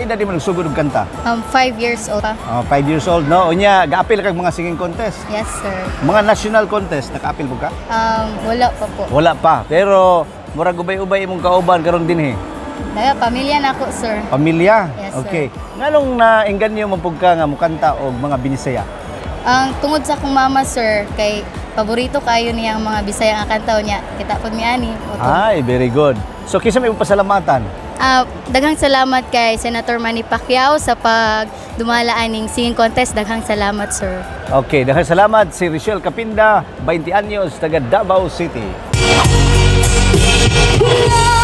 Unsa edad mo nagsugod og kanta? 5 years old pa. Oh, 5 years old, no? Unya, gaapil kag mga singing contest? Yes, sir. Mga national contest, nakaapil mo ka? Wala pa po. Wala pa. Pero murag ubay-ubay imong kauban karon dinhi. Daga, pamilya na ako, sir. Pamilya. Yes, sir. Okay. Nganong naengganyo man pud ka nga mukanta og mga Binisaya? Ang tungod sa akong mama, sir, kay paborito kayo niyang mga Bisaya nga kanta niya. Kita pud mi ani. Oto. Ay, very good. So kinsa may imong pasalamatan? Ah, daghang salamat kay Senator Manny Pacquiao sa pag dumala aning singing contest. Daghang salamat, sir. Okay, daghang salamat si Richelle Capinda, 20 anyos, taga Davao City. Love.